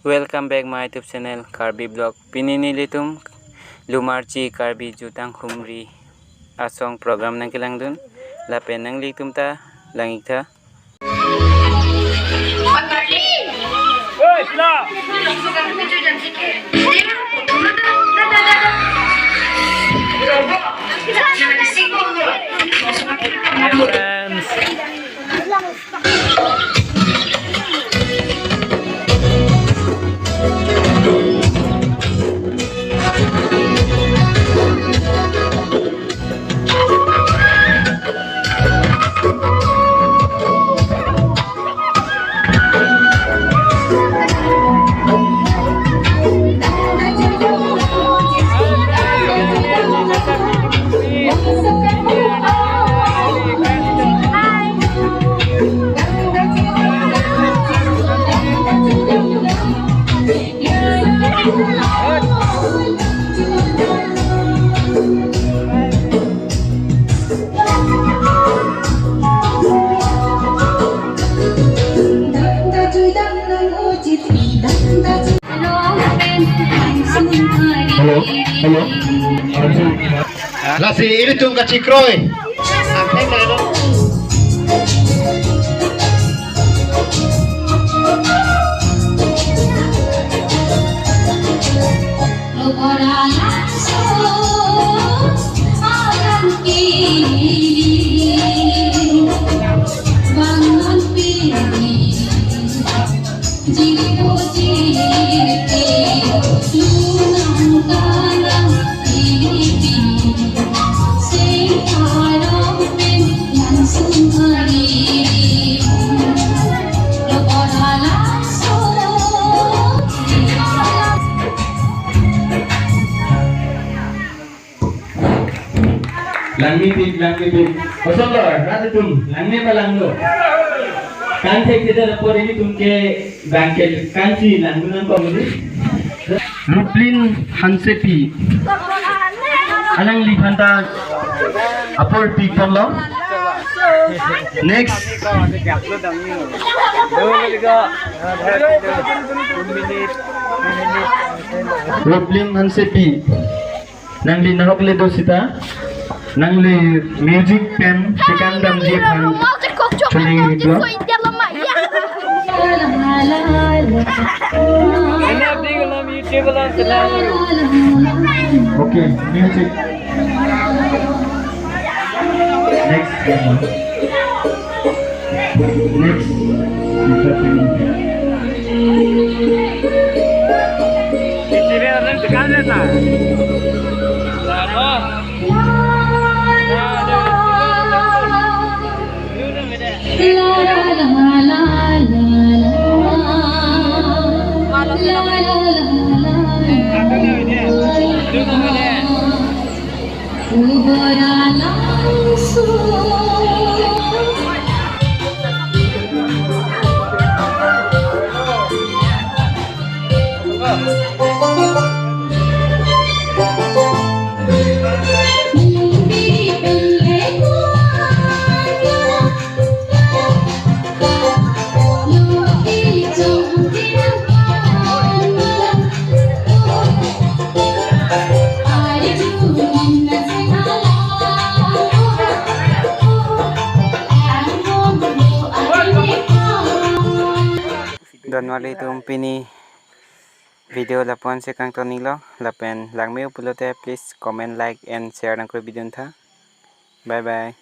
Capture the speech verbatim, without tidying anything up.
Welcome back my YouTube channel Karbi Vlog. Pini nelitum Lumarchi Karbi Jutang Humri asong program nangkelangdun. Lapen nanglitum ta lang-ik tha. Hello, hello. Lasi ilitum kachikroi. Langmepik, langmepik. Kosonlor, rat atum, langme ma langno. Kan thekthedet apot ilitum ke bangke kansi langno nangkok muni. Ruplin Hansepi. Alangliphan ta apor pikponlo. Next. Ruplin Hansepi. Nangli nahok le do sita. Nangli music pen chekang damji aphan choningri do. Okay, music. Next. Next. Donmali atum, pini video lapu-an si kangton-iklo, lapen langme-o pulote please comment, like and share nangkroidun tha. Bye bye.